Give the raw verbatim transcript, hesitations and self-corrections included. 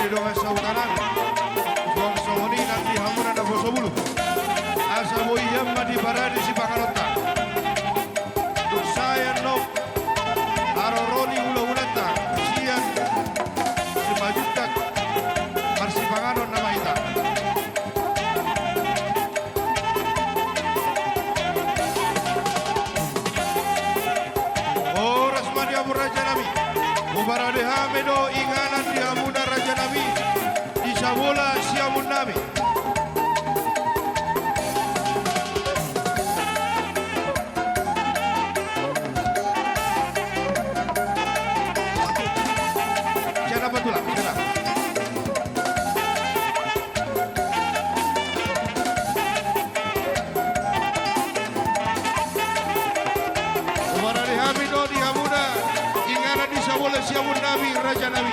di dongan sahuta nami. Suang songon i nang di hamuna naposobulung, asa boi hian ma diparade sipanganonta. Dung sae annon haroro ni hulahulanta sian Simanjuntak, marsipanganon nama hita. Horas ma di hamu raja nami. Huparade hami do inganan di hamuna raja nami di Sabola siamun nami. Sian apa tulang? Sian apa? Huparade hami do di hamuna inganan di Sabola siamun nami raja nami.